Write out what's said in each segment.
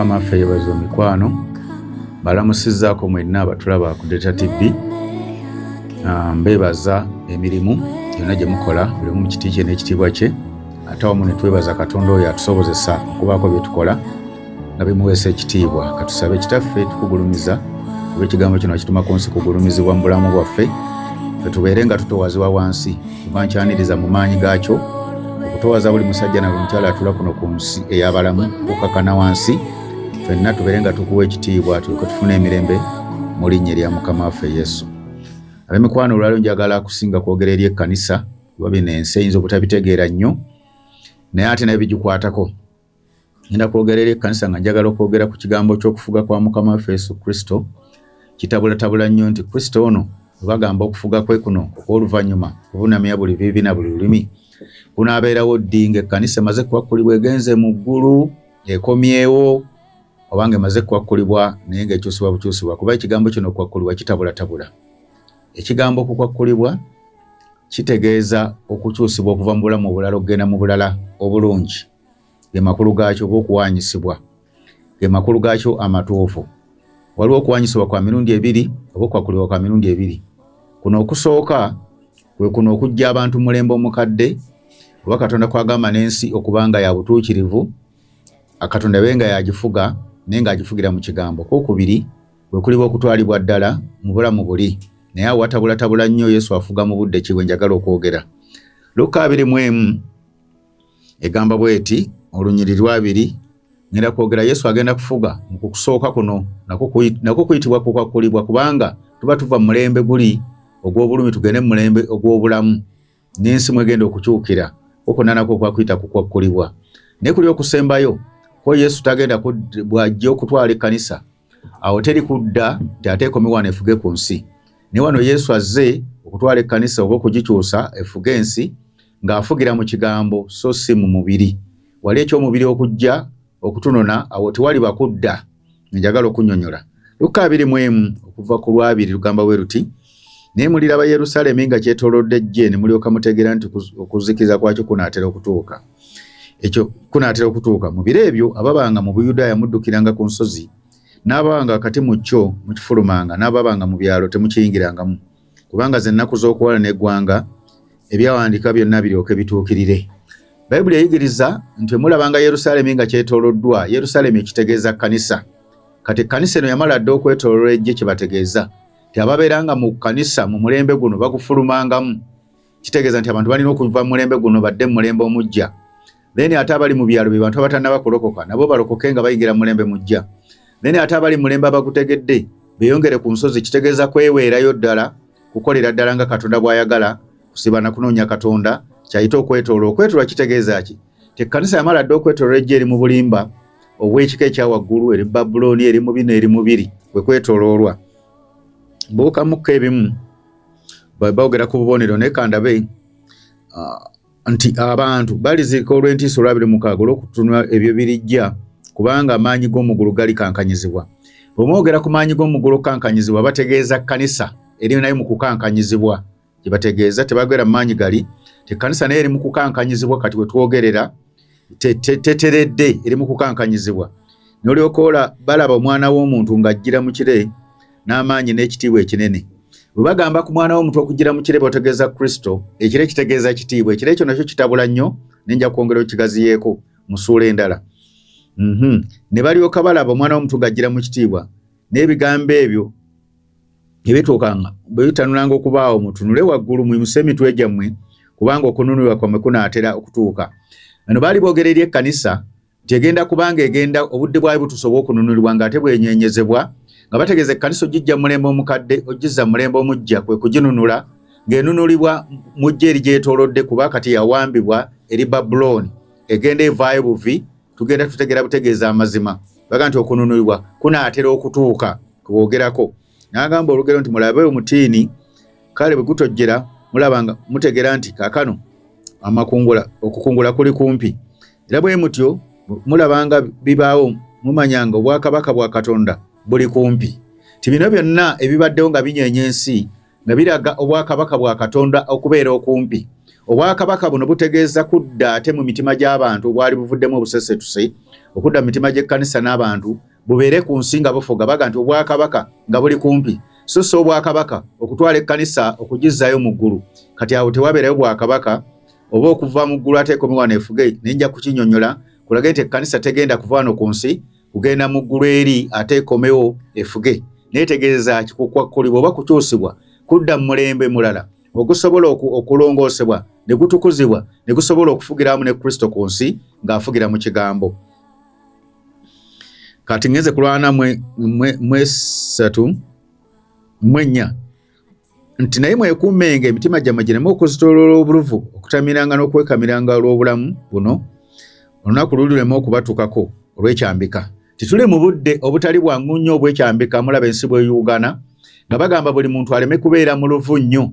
Mukama waffe yeebazibwe mikwano, balamusizzaako mwenna abatulaba ku Delta TV. Mbeebaza emirimu gyonna gye mukola buli omu mu kiti kye n'ekitiibwa kye, ate awamu ne twebaza Katonda oyo atusobozesa okubaako bye tukola nga bimuweesa ekitiibwa. Katusabe. Kitaffe, tukugulumiza olw'ekigambo kino wakituma ku nsi kugulumizibwa mu bulamu bwaffe, fe tubeere nga tutowazibwa wansi, kuba nkyaniriza mu maanyi gaakyo okutowaza buli musajja na buli mukyala atula kuno ku nsi ey'abalamu okukakana wansi, ffenna tubeere nga tukuwa ekitiibwa, tulyoke tufune emirembe mu linnya erya Mukama waffe Yesu. Ab'emikwano, olwaliro njagala kusinga kwogera eri ekkanisa, kuba bino ensi eyinza obutabitegeera nnyo, naye ate nayo bigikwatako. Ngenda kwogera eri ekkanisa nga njagala okwogera ku kigambo ky'okufuga kwa Mukama waffe Yesu Kristo. Kitabulatabula nnyo nti Kristo ono bagamba okufuga kwe kuno okw'oluvannyuma kubunamya buli viivi na buli lulimi kunaabeerawo ddi? Ng'ekkanisa emaze kukwakkulibwa egenze mu ggulu, ekomyewo, oba ng'emaze kukwakkulibwa naye ng'ekyusibwa bukyusibwa? Kuba ekigambo kino okukwakkulibwa kitabulatabula. Ekigambo okukwakkulibwa kitegeeza okukyusibwa okuva mu bulamu obulala okugenda mu bulala obulungi, ge makulu gaakyo, oba okuwaanyisibwa, ge makulu gaakyo amatuufu. Waliwo okuwaanyisibwa kwa mirundi ebiri oba okukwakkulibwa kwa mirundi ebiri. Kuno okusooka kwe kuno okujja abantu mu mulembe omukadde, oba Katonda kwagamba n'ensi okuba nga ya butuukirivu, Katonda be nga yagifuga naye ng'agifugira mu kigambo. Kwokubiri bwe kuliba okutwalibwa ddala mu bulamu buli, naye awo watabulatabula nnyo. Yesu afuga mu budde ki bwe njagala okwogera? Lukka 21 egamba bweti, olunyiriri lwabiri. Ngenda kwogera Yesu agenda kufuga mu kukusooka kuno, nakwo kuyitibwa kukwakkulibwa, kubanga tuba tuva mu mulembe guli ogw'obulumi tugende mu mulembe ogw'obulamu n'ensi mwegenda okukyukira. Okwo nakwo kwakuyita kukwakkulibwa. Naye kuli okusembayo ko Yesu tagenda bw'ajja okutwala ekkanisa, awo teri kudda nti ate ekome wano efuge ku nsi. Naye wano Yesu azze okutwala ekkanisa oba okugikyusa efuge ensi ng'afugira mu kigambo so si mu mubiri. Wali eky'omubiri okujja okutunona, awo tewali bakudda. Njagala okunyonyola Lukka 21 okuva ku lwabiri, lugamba bwe luti: "Naye muliraba Yerusaalemi nga kyetoolodde eggye, ne mulyoka mutegeera nti okuzikiza kwakyo kunaatera okutuuka. Ekyo kunaatera okutuuka. Mu biro ebyo ababanga mu Buyudaaya muddukiranga ku nsozi, n'ababanga wakati mu kyo mukifulumanga, n'ababanga mu byalo temukiyingirangamu, kubanga ze nnaku z'okuwala n'eggwanga, ebyawandiika byonna biryoke bituukirire." Bayibuli eyigiriza nti mulabanga Yerusaalemi nga kyetooloddwa. Yerusaalemi ekitegeeza kkanisa. Kati ekkanisa eno yamala dda okwetooloola eggye, kyebategeeza nti ababeeranga mu kkanisa mu mulembe guno bagufulumangamu. Kitegeeza nti abantu balina okuva mu mulembe guno badde mu mulembe omuggya. Then ate abali mu byalo be bantu abatannaba kulokoka, nabo balokoke nga bayingira mu mulembe mujja. Then ate abali mu mulembe abagutegedde beeyongere ku nsozi, kitegeeza kweweerayo ddala, kukolera ddala nga Katonda bw'ayagala, kusiba na kunoonya Katonda, kyayita okwetoola. Okwetoola kitegeeza ki? Tekkanisa yamala dda okwetoola ejja eri mu bulimba obw'ekika ekya waggulu, eri Babulooni, eri mu bino, eri mu biri, bwe kwetooloolwa. Buukamukko ebimu boogera ku bubonero, naye kandabe nti abantu balizirika olw'entiisa, olwabiri mukaaga, olw'okutunula ebyo birijja, kubanga amaanyi g'omuggulu galikankanyizibwa. Bwe mwogera ku maanyi g'omuggulu okukankanyizibwa, bategeeza kkanisa eri nayo mu kukankanyizibwa. Gye bategeeza tebagera mu maanyi gali tekkanisa naye eri mu kukankanyizibwa. Kati we twogerera teteredde, eri mu kukankanyizibwa. N'olyoka balaba Omwana w'omuntu ng'ajjira mu kire n'amaanyi n'ekitiibwa ekinene. Bwe bagamba ku Mwana w'omuntu okugira mu kire, bategeeza Kristo. Ekire kitegeeza kitiibwa. Ekire ekyo nakyo kitabula nnyo, nenja kwongera okigaziyeeko mu ssuula endala. Ne balyoka balaba Omwana w'omuntu ng'ajjira mu kitiibwa n'ebigambo ebyo ebituukanga bwe bitanulanga okubaawo, mutunule waggulu, muyimuse emitwe gyammwe, kubanga okununulwa kwammwe kunaatera okutuuka. Eno baali boogera eri ekkanisa nti egenda kubanga egenda obudde bwayo butuuse obw'okununulibwa, ng'ate bwenyenyezebwa, nga bategeeza ekkanisa ogijja mu mulembe omukadde ogizza mu mulembe omuggya, kwe kuginunula ng'enunulibwa mujja eri gyetoolodde, kuba kati yawambibwa eri Babulooni, egenda evaayo buvi. Tugenda tutegeera butegeeza amazima baga nti okununulibwa kunaatera okutuuka kuboogerako. N'agamba olugero nti mulabe omutiini, kale bwe gutojjera, mulabanga mutegeera nti kaakano amakungula okukungula kuli kumpi. Era bwe mutyo mulabanga bibaawo, mumanyanga obwakabaka bwa Katonda buli kumpi. Ti bino byonna ebibaddewo nga binyeenya ensi nga biraga obwakabaka bwa Katonda okubeera okumpi. Obwakabaka buno butegeeza kudda ate mu mitima gy'abantu obwali buvuddemu obusesetuse, okudda mu mitima gy'ekkanisa n'abantu bubeere ku nsi nga bufuga. Baga nti obwakabaka nga buli kumpi, so si obwakabaka okutwala ekkanisa okugizzaayo mu ggulu. Kati awo tewabeerayo bwakabaka oba okuva mu ggulu ate ekome wano efuge. Naye nja kukinyonyola kulage nti ekkanisa tegenda kuva wano ku nsi kugenda mu ggulu eri ate ekomewo efuge. Naye tegeeza kikukwakkulibwa oba kukyusibwa kudda mu mulembe mulala ogusobola okulongoosebwa ne gutukuzibwa ne gusobola okufugira wamu ne Kristo ku nsi ng'afugira mu kigambo. Kati ngenze kulwana mwesatu mwennya nti naye mwekuumenga emitima gyammwe gireme okuzitoloola obuluvu okutamiranga n'okwekamiranga olw'obulamu buno, olunaku lulireme okubatukako olw'ekyambika. Tituli mu budde obutali bwangu nnyo obw'ekyambika. Mulaba ensi bweyuugana nga bagamba buli muntu aleme kubeera mu luvu nnyo,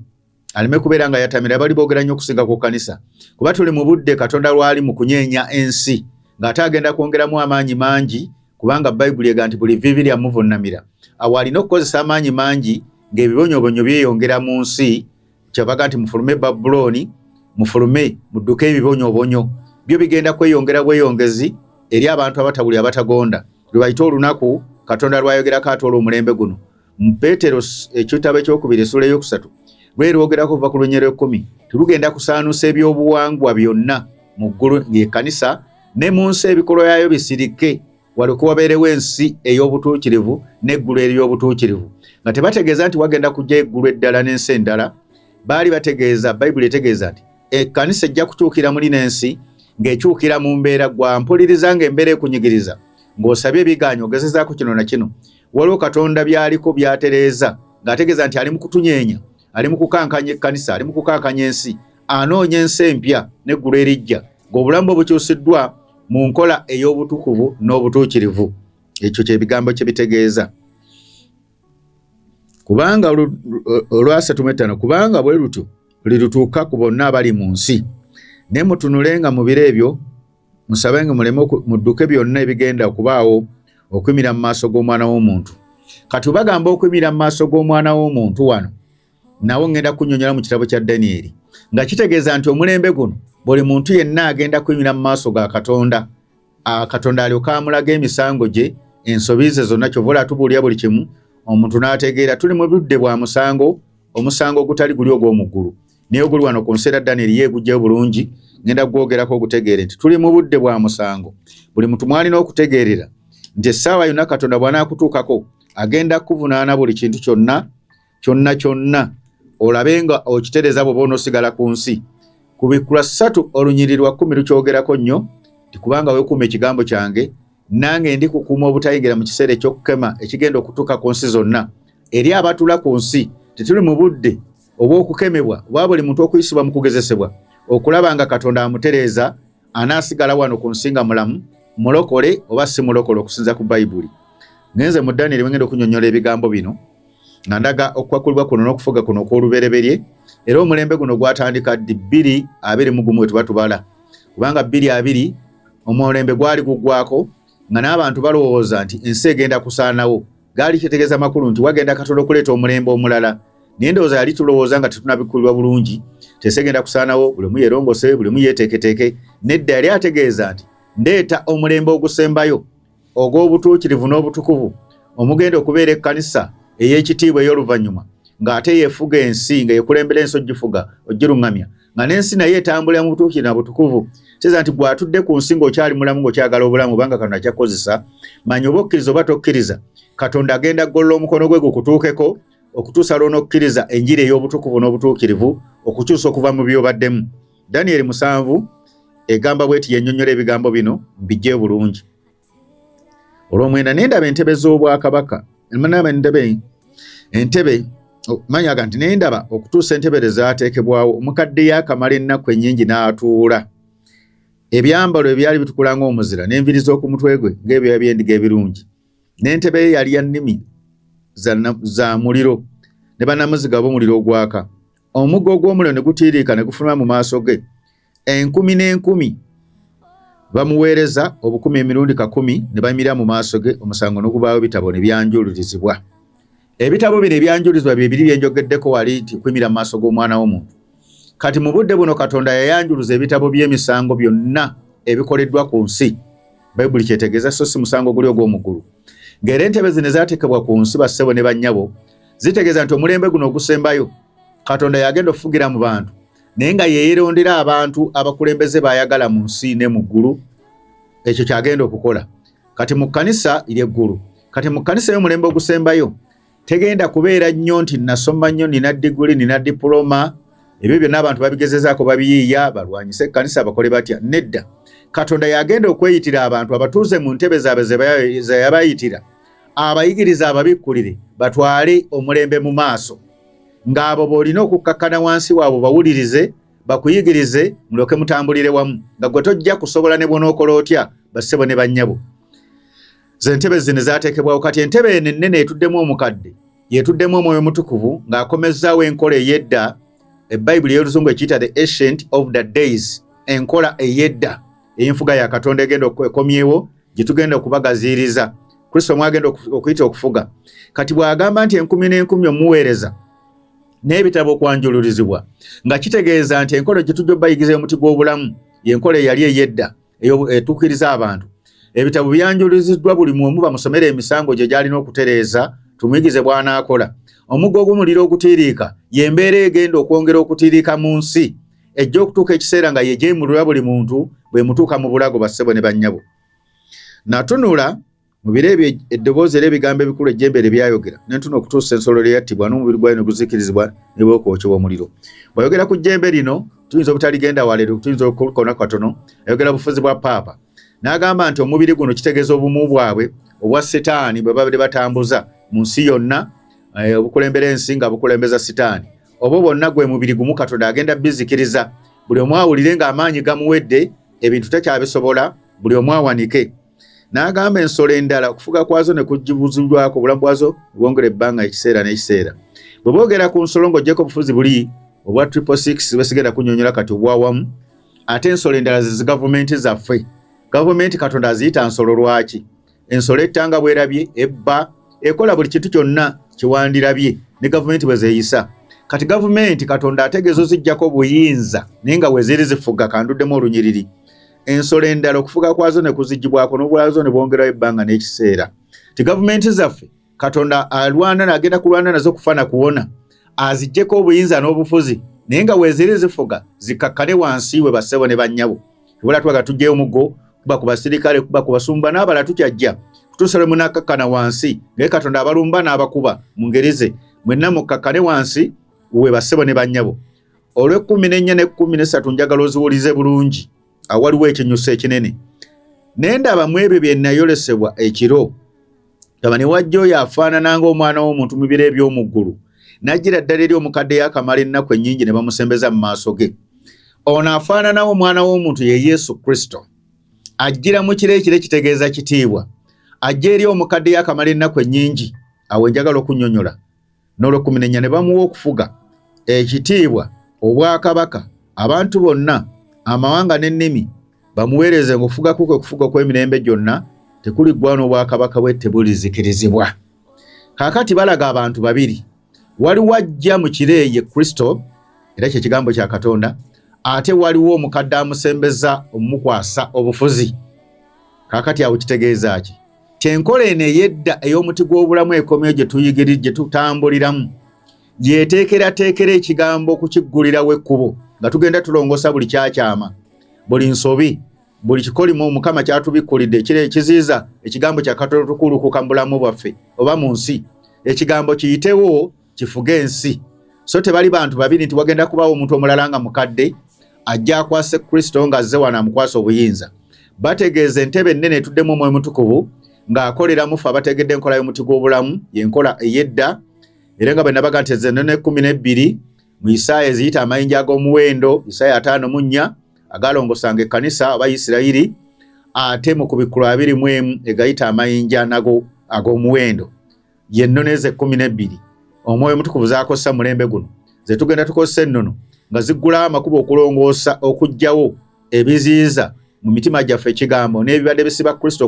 aleme kubeera nga yatamira. Bali boogera nnyo okusinga ku kkanisa, kuba tuli mu budde Katonda lwali mu kunyeenya ensi ng'ate agenda kwongeramu amaanyi mangi, kubanga Bayibuli ega nti buli viivi lyamuvunnamira. Awo alina okukozesa amaanyi mangi ng'ebibonyoobonyo byeyongera mu nsi. Kyavaga nti mufulume Babulooni, mufulume mudduke ebibonyoobonyo byo bigenda kweyongera bweyongezi eri abantu abatawuli abatagonda, lwe bayita olunaku Katonda lwayogerako ate olw'omulembe guno. Mu Peetero ekitabo ekyokubiri essuula eyokusatu lwerwogerako okuva ku lunyero ekkumi, tulugenda kusaanuusa ebyobuwangwa byonna mu ggulu ng'ekkanisa ne mu nsi ebikolwa byayo bisirike, walyoke wabeerewo ensi ey'obutuukirivu n'eggulu ery'obutuukirivu. Nga tebategeeza nti wagenda kujja eggulu eddala n'ensi endala, baali bategeeza, Bayibuli etegeeza nti ekkanisa ejja kukyukira muli n'ensi ng'ekyukira mu mbeera. Gwa mpuliriza ng'embeera ekunyigiriza, ng'osabye ebigaanyi, ogezezaako kino na kino, waliwo Katonda by'aliko by'atereeza, ng'ategeeza nti ali mu kutunyeenya, ali mu kukankanya ekkanisa, ali mu kukankanya ensi, anoonya ensi empya n'eggulu eriggya ng'obulamu bwe bukyusiddwa mu nkola ey'obutukuvu n'obutuukirivu. Ekyo kyebigambo kye bitegeeza. Kubanga olwasatu mu etaano, kubanga bwe lutyo lirutuuka ku bonna abali mu nsi. Naye mutunulenga mu biro ebyo, musabenga muleme mudduke byonna ebigenda okubaawo okuyimira mu maaso g'Omwana w'omuntu. Kati obagamba okuyimira mu maaso g'Omwana w'omuntu wano, nawo ŋŋenda kunnyonnyola mu kitabo kya Danyeri, nga kitegeeza nti omulembe guno buli muntu yenna agenda kuyimira mu maaso ga Katonda. Katonda alyoka amulaga emisango gye, ensobi ze zonna. Kyova olaba tubuulira buli kimu omuntu n'ategeera. Tuli mu budde bwa musango, omusango ogutali guli ogw'omu ggulu naye oguli wano ku nsi. Era Danyeri yeegujjayo bulungi, ngenda kugwogerako ogutegeere nti tuli mu budde bwa musango. Buli muntu mwalina okutegeerera nti essaawa yonna Katonda bw'anaakutuukako agenda kukuvunaana buli kintu kyonna kyonna kyonna, olabe nga okitereza bw'oba onoosigala ku nsi. Kubikkulwa 3 olunyiriri lwa 10 lukyogerako nnyo nti kubanga weekuuma ekigambo kyange, nange ndi kukuuma obutayingira mu kiseera eky'okukema ekigenda okutuuka ku nsi zonna. Eri abatula ku nsi, tetuli mu budde obw'okukemebwa oba buli muntu okuyisibwa mu kugezesebwa okulaba nga Katonda amutereeza anaasigala wano ku nsi nga mulamu, mulokole oba si mulokole okusinza ku Bayibuli. Ngenze mu Danyeri wengenda okunyonyola ebigambo bino nga ndaga okukwakulibwa kuno n'okufuga kuno okw'olubereberye. Era omulembe guno gwatandika ddi? 2021 we tuba tubala, kubanga 2020 omulembe gwali guggwako nga n'abantu balowooza nti ensi egenda kusaanawo. Gaali kitegeeza makulu nti wagenda Katonda okuleeta omulembe omulala, naye ndowooza yali tulowooza nga tetunabikulirwa bulungi tensi egenda kusaanawo, buli omu yeerongose, buli omu yeeteeketeeke. Nedda, yali ategeeza nti ndeeta omulembe ogusembayo ogw'obutuukirivu n'obutukuvu omugenda okubeera ekkanisa ey'ekitiibwa ey'oluvannyuma, ng'ate yeefuga ensi, nga yekulembera ensi ogifuga, ogiruŋŋamya, nga n'ensi naye etambulira mu butuukirivu na butukuvu. Kitegeeza nti gw'atudde ku nsi ng'okyali mulamu, ng'okyagala obulamu, obanga Katonda akyakukozesa, manya oba okkiriza oba tokkiriza, Katonda agenda kugolola omukono gwe gukutuukeko okutuusa lw'onokkiriza enjiri ey'obutukuvu n'obutuukirivu, okukyusa okuva mu by'obaddemu. Danyeri 7 egamba bw'eti, yennyonnyola ebigambo bino mbijje bulungi. Olwomwenda, ne ndaba entebe z'obwakabaka, naba entebe, entebe manyaga nti ne ndaba okutuusa entebe lwe zaateekebwawo, omukadde yaakamala ennaku ennyingi n'atuula. Ebyambalo ebyali bitukula ng'omuzira, n'enviiri z'oku mutwe gwe ng'ebyoya by'endiga ebirungi, n'entebe ye yali ya nnimi za muliro, ne bannamuziga b'omuliro ogwaka. Omugga ogw'omuliro ne gutiiriika ne gufuluma mu maaso ge. Enkumi n'enkumi bamuweereza, obukumi emirundi kakumi ne bayimirira mu maaso ge. Omusango n'ogubaawo, ebitabo ne byanjulurizibwa. Ebitabo bino ebyanjulizibwa bye biri bye njogeddeko wali nti okuyimirira mu maaso g'Omwana w'omuntu. Kati mu budde buno Katonda yayanjuluza ebitabo by'emisango byonna ebikoleddwa ku nsi. Bayibuli kyetegeeza, so si musango guli ogw'omu ggulu. Ng'era entebe zino ezaateekebwa ku nsi, bassebo ne bannyabo, zitegeeza nti omulembe guno ogusembayo Katonda yagenda okufugira mu bantu, naye nga yeeyerondera abantu abakulembeze b'ayagala mu nsi ne mu ggulu. Ekyo kyagenda okukola kati mu kkanisa ly'eggulu. Kati mu kkanisa y'omulembe ogusembayo tegenda kubeera nnyo nti nasoma nnyo, nina diguli, nina dipuloma. Ebyo byonna abantu babigezezaako, babiyiiya, balwanyise ekkanisa, bakole batya. Nedda, Katonda yagenda okweyitira abantu abatuuze mu ntebe zaabwe zeyabayitira, abayigiriza, ababikkulire, batwale omulembe mu maaso. Ng'abo b'olina okukkakkana wansi waabwe, bawulirize, bakuyigirize, mulyoke mutambulire wamu, nga gwe tojja kusobola ne bw'onookola otya. Bassebo ne bannyabo, ze ntebe zino zateekebwawo. Kati entebe eno ennene etuddemu omukadde yetuddemu Omwoyo Omutukuvu ng'akomezzaawo enkola ey'edda. Ebayibuli ey'Oluzungu ekiyita the Ancient of the Days, enkola ey'edda ey'enfuga ya Katonda egenda ekomyewo, gye tugenda okubagaziiriza Kristo mwagenda okuyita okufuga. Kati bw'agamba nti enkumi n'enkumi omuweereza n'ebitabo okwanjulurizibwa, nga kitegeeza nti enkola gye tujja obayigiza omuti gw'obulamu y'enkola eyali ey'edda etuukiriza abantu. Ebitabo byanjuluziddwa, buli mwomu bamusomere emisango gye gyalina okutereeza, tumuyigize bw'anaakola. Omuggo ogw'omuliro ogutiiriika y'embeera egenda okwongera okutiiriika mu nsi, ejja okutuuka ekiseera nga yegyemulula buli muntu bwemutuuka mu bulago. Bassebo ne bannyabo, natunula mu biro ebyo eddoboozi era ebigambo ebikulu ejjembe lye byayogera, ne ntuna okutuusa ensolo lye yattibwa n'omubiri gwayo ne guzikirizibwa ne bwokwokebwa omuliro. Bw'ayogera ku jjembe lino, tuyinza obutaligenda waleero, tuyinza okukona katono. Ayogera bufuzi bwa paapa, n'agamba nti omubiri guno kitegeeza obumu bwabwe obwa sitaani bwe babadde batambuza mu nsi yonna, obukulembera ensi nga bukulembeza sitaani. Obwo bwonna gwe mubiri gumu. Katonda agenda bizikiriza, buli omu awulire ng'amaanyi gamuwedde, ebintu takyabisobola, buli omu awanike. N'agamba ensolo endala okufuga kwazo ne kugibuzibwako, obulamu bwazo bwongera ebbanga ekiseera n'ekiseera. Bwe boogera ku nsolo, ng'oggyeko obufuzi buli obwa 666 bwesigenda kunnyonnyola kati obwawamu, ate ensolo endala ze zigavumenti zaffe. Gavumenti Katonda aziyita nsolo. Lwaki? Ensolo ettanga bwerabye, ebba, ekola buli kintu kyonna kyewandirabye, ne gavumenti bwe zeeyisa. Kati gavumenti Katonda ategeeza oziggyako obuyinza, naye nga weziri zifuga. Kanduddemu olunyiriri. Ensolo endala okufuga kwazo ne kuzigibwako n'obulazo ne bwongerayo ebbanga n'ekiseera. Ti gavumenti zaffe Katonda alwana, nagenda kulwana nazo kufa na kuwona, aziggyeko obuyinza n'obufuzi, naye nga weeziri zifuga zikakkane wansi we. Bassebo ne bannyabo, ebula twaga tuggyeyo omuggo kuba ku basirikale, kuba ku basumba n'abala, tukyajja kutuusa lwe munakkakkana wansi. Naye Katonda abalumba n'abakuba mu ngeri ze. Mwenna mukkakkane wansi we, bassebo ne bannyabo. Olw'e14 n'e13 njagala oziwulize bulungi. Awaliwo ekinyuso ekinene. Naye ndaba mu ebyo bye nayolesebwa ekiro, laba ne wajja oyo afaanana ng'omwana w'omuntu mu biro eby'omu ggulu, n'ajjira ddala eri omukadde yakamala ennaku ennyingi, ne bamusembeza mu maaso ge. Ono afaananawo omwana w'omuntu ye Yesu Kristo. Ajjira mu kiro, ekiro ekitegeeza kitiibwa. Ajja eri omukadde yakamala ennaku ennyingi. Awo enjagala okunnyonnyola n'olwekumi n'ennya. Ne bamuwa okufuga, ekitiibwa, obwakabaka, abantu bonna, amawanga n'ennimi bamuweereze. Ng'okufuga kwe kufuga okw'emirembe gyonna, tekuliggwawo, n'obwakabaka bwe tebulizikirizibwa. Kaakati balaga abantu babiri. Waliwo ajja mu kire, ye Kristo, era kye kigambo kya Katonda, ate waliwo omukadde amusembeza omumukwasa obufuzi. Kaakati awo kitegeeza ki? Kyenkola eno ey'edda ey'omuti gw'obulamu ekomyewo, gye tuyigiri, gye tutambuliramu, yeteekerateekera ekigambo okukiggulirawo ekkubo, nga tugenda tulongoosa buli kyakyama, buli nsobi, buli kikolimo Mukama kyatubikkulidde ekiro ekiziiza ekigambo kya Katonda tukulukuka mu bulamu bwaffe oba mu nsi, ekigambo kiyitewo kifuge ensi. So tebali bantu babiri nti wagenda kubaawo omuntu omulala nga mukadde ajja akwase Kristo ng'azze wano amukwasa obuyinza. Bategeeza entebe ennene etuddemu Omwoyo Mutukuvu ng'akolera mufe abategedde enkola y'omuti gw'obulamu, y'enkola ey'edda. Era nga bwe nabaga nti ezennono 12 mu Isaaya eziyita amayinja ag'omuwendo, Isaaya 54, agalongosanga ekkanisa oba Isirayiri, ate mu Kubikkulwa 21 egayita amayinja nago ag'omuwendo, yennono ezo 12 Omwoyo Omutukuvu z'akozesa mulembe guno, ze tugenda tukozesa ennono nga ziggulawo amakubo okulongoosa, okuggyawo ebiziyiza mu mitima gyaffe ekigambo n'ebibadde bisiba Kristo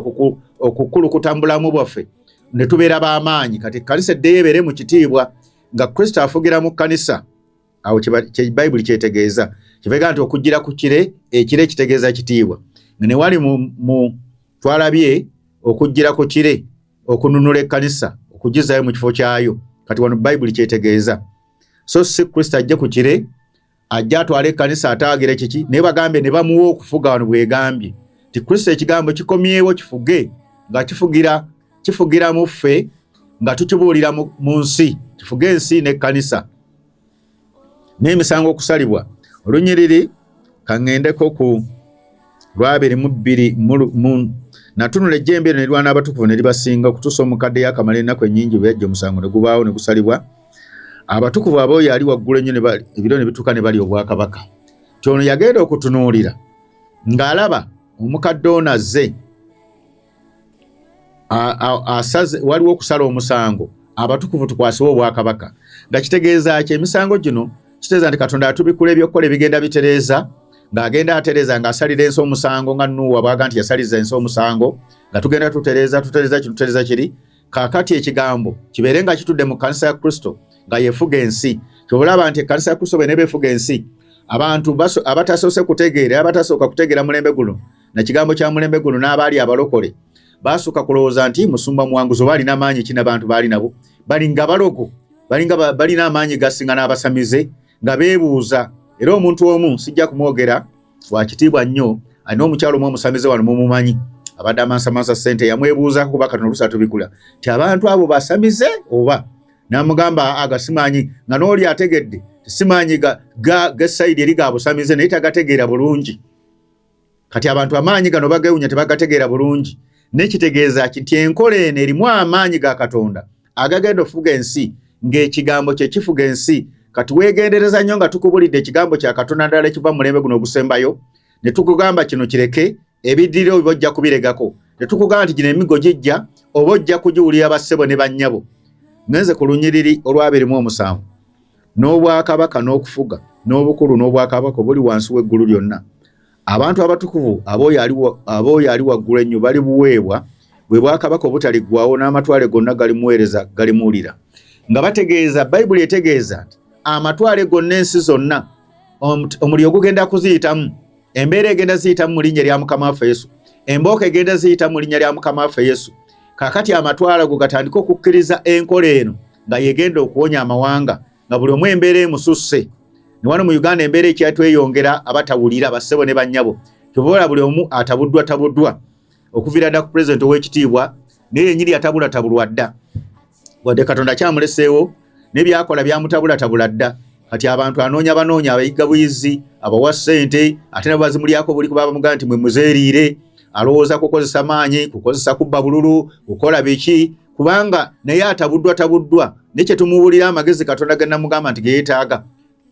okukulukuta mu bulamu bwaffe, ne tubeera b'amaanyi. Kati ekkanisa eddeyo ebeere mu kitiibwa nga Kristo afugira mu kkanisa. Awo kye Bayibuli kyetegeeza, kivega nti okujjira ku kire, ekire kitegeeza kitiibwa. Nga ne wali mu twalabye okujjira ku kire okununula ekkanisa okugizaayo mu kifo kyayo. Kati wano Bayibuli kyetegeeza, so si Kristo ajje ku kire ajja atwale ekkanisa ataagira kiki, naye bagambye ne bamuwa okufuga. Wano bwegambye nti Kristo ekigambo kikomyewo kifuge, nga kifugira mu ffe, nga tukibuulira mu nsi, kifuge ensi n'ekkanisa n'emisango okusalibwa. Olunyiriri kaŋŋendeko ku lwabiri mu bbiri. Natunula ejjembe eryo ne lirwana abatukuvu ne libasinga, okutuusa omukadde yakamala ennaku ennyingi bwe yajja, omusango ne gubaawo ne gusalibwa. Abatukuvu ab'oyo ali waggulu ennyo ebiro ne bituuka ne bali obwakabaka. Ti ono yagenda okutunuulira ng'alaba omukadde ono azze asaze, waliwo okusala omusango, abatukuvu tukwasibwe obwakabaka. Nga kitegeeza ki emisango gino? Kitegeeza nti Katonda atubikula ebyokukola ebigenda bitereeza, ng'agenda atereeza, ng'asalira ensi omusango, nga Nuuwa bwaga nti yasaliza ensi omusango, nga tugenda tutereeza, tutereeza kino, tutereeza kiri. Kaakati ekigambo kibeere nga kitudde mu kkanisa ya Kristo nga yefuga ensi. Kyobulaba nti ekkanisa ya Kristo bwe neeba efuga ensi, abantu abatasoose kutegeera, abatasooka kutegeera mulembe guno na kigambo kya mulembe guno, n'abaali abalokole baasooka kulowooza nti musumba muwanguzi oba alina amaanyi ki, n'abantu baali nabo balinga balogo, balinga balina amaanyi gasinga n'abasamize, nga beebuuza. Era omuntu omu sijja kumwogera, wa kitiibwa nnyo, alina omukyalo omu omusamize wano mumumanyi, abadde amansamansa ssente, yamwebuuzaako, kuba katono oluusi atubikula, ti abantu abo basamize oba? N'amugamba aga simanyi, nga n'oli ategedde simanyi gesayidi eri ga busamize, naye tagategeera bulungi. Kati abantu amaanyi gano bagewunya, tebagategeera bulungi. Nekitegeeza ki? Nti enkola eno erimu amaanyi ga Katonda agagenda ofuga ensi, ng'ekigambo kye kifuga ensi. Kati weegendereza nnyo nga tukubulidde ekigambo kya Katonda ddala ekiva mu mulembe guno ogusembayo, ne tukugamba kino kireke, ebiddirira oba ojja kubiregako, ne tukugamba nti gino emiggo gijja, oba ojja kugiwulira. Bassebo ne bannyabo, ngenze ku lunyiriri olwabiri mu omusanvu. N'obwakabaka n'okufuga n'obukulu n'obwakabaka obuli wansi w'eggulu lyonna, abantu abatukuvu ab'oyo ali waggulu ennyo balibuweebwa, bwe bwakabaka obutaliggwawo, n'amatwale gonna galimuweereza, galimuwulira. Nga bategeeza, Bayibuli etegeeza nti amatwale gonna, ensi zonna, omuliro gugenda kuziyitamu, embeera egenda ziyitamu mu linnya lya Mukama waffe Yesu, embooka egenda ziyitamu mu linnya lya Mukama waffe Yesu. Kaakati amatwale ago gatandika okukkiriza enkola eno nga yegenda okuwonya amawanga, nga buli omu embeera emususse. Ne wano mu Uganda embeera ekyatweyongera, abatawulira, bassebo ne bannyabo, kyova buli omu atabuddwa tabuddwa, okuviira dda ku pulezidenti ow'ekitiibwa, naye yenyini yatabulatabulwa dda, wadde Katonda kyamuleseewo, ne byakola byamutabulatabula dda. Kati abantu anoonya banoonya, abayiga buyizi, abawa ssente, ate nabo bazimulyako buli, kuba bamugamba nti mwe muzeeriire. Alowooza kukozesa maanyi, kukozesa kubba bululu, kukola biki, kubanga naye atabuddwa tabuddwa. Naye kyetumuwulira amagezi Katonda ge namugamba nti geyeetaaga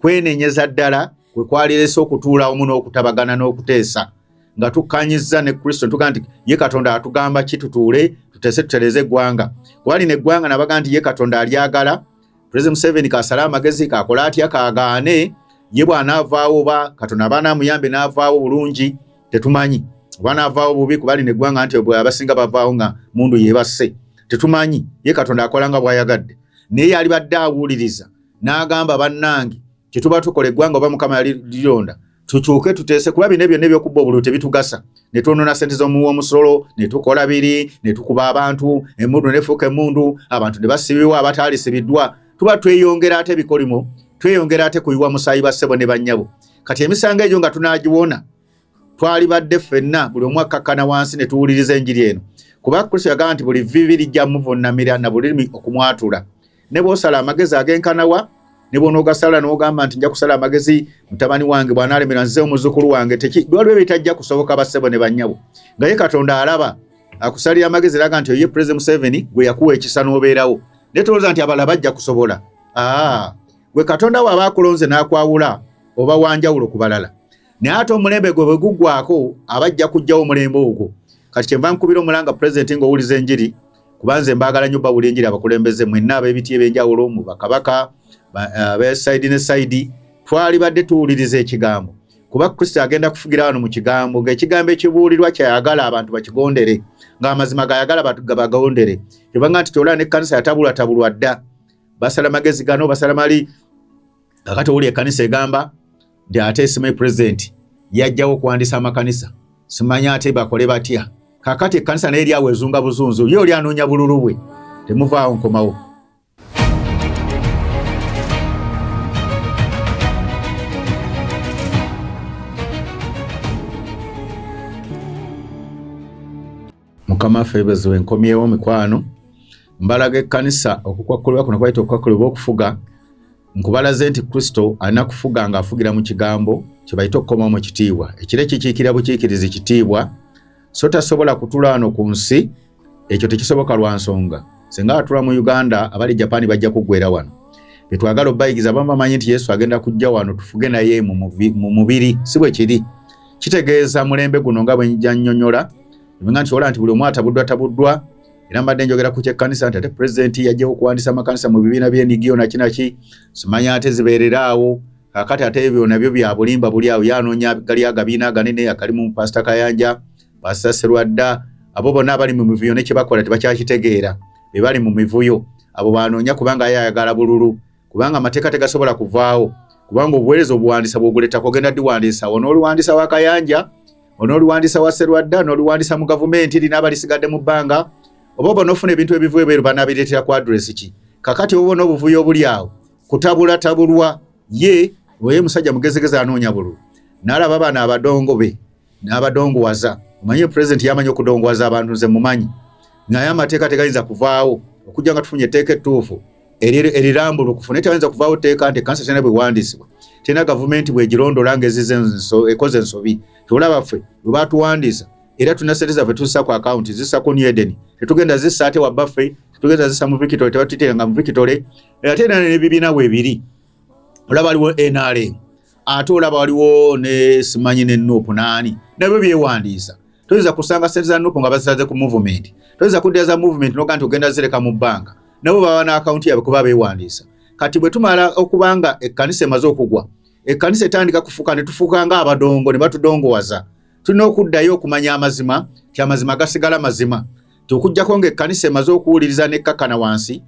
kwenenyeza ddala kwe kwalirese okutuula wamu n'okutabagana n'okuteesa, nga tukkanyizza ne Kristo, tugamba nti ye Katonda atugamba ki, tutuule tuteese, tutereeze eggwanga, kuba lino eggwanga nabaga nti ye Katonda alyagala. President Museveni kasale amagezi, kakola atya, kagaane, ye bw'anaavaawo oba Katonda aba anaamuyambe n'avaawo bulungi, tetumanyi, oba anaavaawo bubi, kuba lino eggwanga nti abasinga bavaawo nga mundu yebasse, tetumanyi. Ye Katonda akola nga bw'ayagadde, naye yalibadde awuliriza n'agamba, bannange, kyetuba tukola eggwanga oba Mukama yali lironda, tukyuke tuteese, kuba bino byonna ebyokubba obululu tebitugasa, ne twonona sente z'omuwa omusolo, ne tukola biri, ne tukuba abantu emundu, nefuuka emundu, abantu ne basibibwa abataalisibiddwa. Tuba tweyongera ate ebikolimo, tweyongera ate kuyiwa musaayi, bassebo ne bannyabo. Kati emisango egyo nga tunaagiwona, twalibadde ffenna buli omu akkakkana wansi ne tuwuliriza enjiri eno, kuba Kristo yagamba nti buli vivi lijja muvunnamira na buli lulimi okumwatula. Ne bw'osala amagezi ag'enkanawa, ne bw'onoogasala n'ogamba nti nja kusala amagezi, mutabani wange bw'anaalemera nze omuzzukulu wange, teki waliwo ebitajja kusoboka, bassebo ne bannyabo. Nga ye Katonda alaba akusalira amagezi, eraga nti oye President Museveni gwe yakuwa ekisa n'obeerawo, naye tolowooza nti abalala bajja kusobola. Aa, gwe Katonda waaba akulonze n'akwawula, oba wanjawulo ku balala, naye ate omulembe gwe bwe guggwako, abajja kujjawo omulembe ogwo. Kati kyenva nkubira omulanga, pulezidenti, ng'owuliza enjiri, kuba nze mbaagala nnyo bawulira enjiri, abakulembeze mwenna ab'ebiti ebyenjawulo, mu bakabaka ab'esayidi ne sayidi, twalibadde tuwuliriza ekigambo, kuba Kristo agenda kufugira wano mu kigambo, ng'ekigambo ekibuulirwa kyayagala abantu bakigondere, ng'amazima gayagala bagondere. Kyobanga nti kyolaba n'ekkanisa yatabulwatabulwa dda, basala magezi gano, basala mali. Kakati owuli ekkanisa egamba nti ate simanyi pulezidenti yajjawo okuwandiisa amakanisa, simanyi ate bakole batya. Kakati ekkanisa naye eryawo ezunga buzunzu, ye oli anoonya bululu bwe. Temuvaawo, nkomawo. Mukama waffe yeebazibwe. Nkomyewo mikwano, mbalaga ekkanisa okukwakkulibwa kuno kwayita okukwakkulibwa okufuga. Nkubalaze nti Kristo alina kufuga ng'afugira mu kigambo kye bayita okukomawo mu kitiibwa. Ekire kikiikira bukiikirizi kitiibwa, so tasobola kutula wano ku nsi, ekyo tekisoboka lwa nsonga singa atula mu Uganda abali Japan bajja kuggwera wano. Betwagala obayigiza abamu bamanyi nti Yesu agenda kujja wano tufuge naye mu mubiri, si bwe kiri. Kitegeeza mulembe guno nga bwe njja nnyonnyola nga nti ola nti buli omu atabuddwa tabuddwa. Era mbadde njogera ku ky'ekkanisa nti ate pulezidenti yajjawo okuwandiisa amakanisa mu bibiina by'endigiyo naki naki, simanya ate zibeerera awo. Kaakati ate ebyo nabyo bya bulimba buli awo, ye anoonya gali agabiina aganene akalimu Pasita Kayanja, Pasita Serwadda, abo bonna abali mu mivuyo ne kye bakola tebakyakitegeera, be bali mu mivuyo abo banoonya kubanga ye ayagala bululu, kubanga amateeka tegasobola kuvaawo, kubanga obuweereza obuwandiisa bw'oguleetako ogenda diwandiisa, onooliwandiisa wa Kayanja, onooliwandiisa wa Serwadda, n'oliwandiisa mu gavumenti linaaba lisigadde mu bbanga, oba oba n'ofuna ebintu ebiva ebweru banaabireetera ku address ki. Kakati oba n'obuvuyo obuli awo kutabulatabulwa, ye oye musajja mugezigezi anoonya bululu, n'alaba bano abadongo be n'abadongowaza. Omanyi pulezidenti yamanyi okudongowaza abantu, nze mumanyi, naye amateeka tegayinza kuvaawo okujja nga tufunye etteeka ettuufu erirambulukufu, naye tegayinza kuvaawo tteeka nti ekkanisa terina bwewandiisibwa, terina gavumenti bwegirondoola ng'ezize ekoze ensobi. Kyolaba ffe bwe batuwandiisa era tulina sente zaffe tuzissa ku akawunti, zissa ku New Eden, tetugenda zissa ate wa bbaffe, tetugenda zissa mu Victory, tebatutera mu Victory. Ate era n'ebibiina weebiri, olaba waliwo NRM, ate olaba waliwo ne simanyi ne NUP naani, nabyo byewandiisa. Toyinza kusanga sente za NUP nga bazisaze ku movement, toyinza kuddira za movement noga nti ogenda zireka mu bbanka, nabo baba na akawunti yaabwe kuba beewandiisa. Kati bwe tumala okuba nga ekkanisa emaze okugwa, ekkanisa etandika kufuka ne tufuuka ng'abadongo ne batudongowaza. Tulina okuddayo okumanya amazima nti amazima gasigala mazima, nti okuggyako ng'ekkanisa emaze okuwuliriza n'ekkakkana wansi,